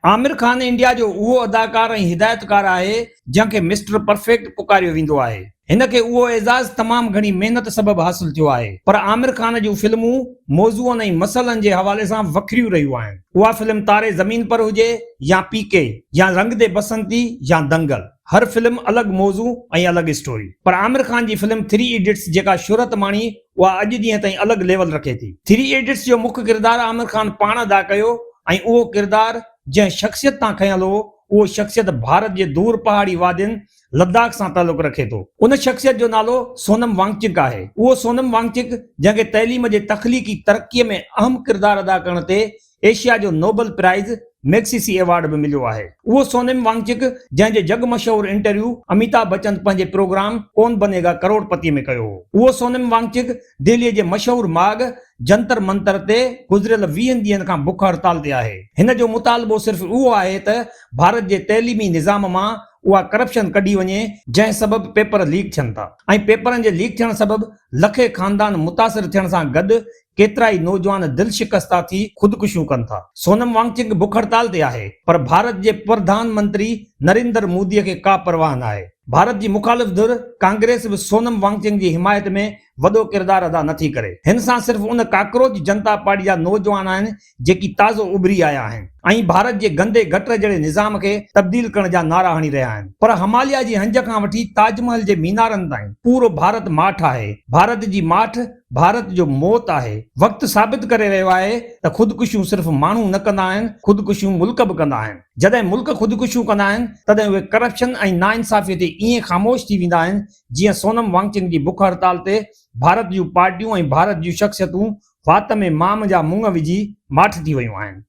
Aamir Khan India جو اهو اداڪار ۽ هدايتڪار آهي جنهن کي مسٽر پرفيڪٽ پڪاريو ويندو آهي. هن کي اهو اعزاز تمام گهڻي محنت سبب حاصل ٿيو آهي. پر عامر خان جون فلمون موضوعن ۽ مسئلن جي حوالي سان وکريون رهيون آهن. اها فلم تاري زمين پر هجي يا پي ڪي يا رنگ the بسنتي يا دنگل. هر فلم الڳ موضوع ۽ الڳ اسٽوري. پر عامر خان جي فلم ٿري ايڊيٽس جيڪا شهرت ماڻي اها اڄ ڏينهن تائين الڳ ليول رکي ٿي. ٿري ايڊيٽس جو مک ڪردار عامر خان پاڻ ادا ڪيو ۽ اهو ڪردار جنهن شخصيت تان کنيل هو اهو شخصيت ڀارت جي دور پهاڙي وادين لداخ سان تعلق رکي ٿو. ان شخصيت جو نالو سونم وانگچڪ آهي. اهو سونم وانگچڪ جنهن کي تعليم جي تخليقي ترقي ۾ اهم ڪردار ادا ڪرڻ تي ايشيا جو نوبل پرائز ميگسيسي ايوارڊ به مليو آهي. اهو سونم وانگچڪ جنهن جي جڳ مشهور انٽرويو اميتاڀ بچن پنهنجي پروگرام ڪون بنيگا ڪروڙ پتي ۾ ڪيو هو. اهو سونم وانگچڪ دهلي جي مشهور ماڳ جنتر منتر تي گذريل ويهن ڏينهن کان بک هڙتال تي آهي. هن جو مطالبو صرف اهو آهي ته ڀارت جي تعليمي نظام مان اها ڪرپشن ڪڍي وڃي جنهن سبب پيپر ليڪ ٿين ٿا ۽ پيپرن جي ليڪ ٿيڻ سبب لکين خاندان متاثر ٿيڻ سان گڏ ڪيترائي نوجوان دل شڪستا ٿي خودڪشيون ڪن ٿا. سونم وانگچنگ بک هڙتال تي آهي پر ڀارت جي پرڌان منتري نريندر مودي کي ڪا پرواهه ناهي. ڀارت جي مخالف ڌر ڪانگريس به سونم وانگچنگ جي حمايت ۾ وڏو ڪردار ادا نٿي ڪري. هن سان صرف ان ڪاڪروچ جنتا پارٽي جا نوجوان آهن جيڪي تازو اڀري آيا آهن ۽ ڀارت جي گندي گٽر جهڙي نظام کي تبديل ڪرڻ جا نعرا هڻي رهيا آهن پر هماليا جي هنج کان وٺي تاج محل جي مينارن تائين پورو ڀارت ماٺ آهي. ڀارت جي ماٺ ڀارت جو موت آهي. وقت ثابت ڪري رهيو آهي ته خودڪشيون صرف ماڻهو نه ڪندا آهن، خودڪشيون ملڪ به ڪندا آهن. جڏهن ملڪ خودڪشيون ڪندا آهن تڏهن اهي ڪرپشن ۽ ناانصافي تي ائين خاموش ٿي ويندا آهن جيئن سونم وانگچنگ جي بک هڙتال تي ڀارت جون پارٽيون ۽ ڀارت جون شخصيتون وات ۾ مام جا مڱ وجهي ماٺ ٿي ويون آهن.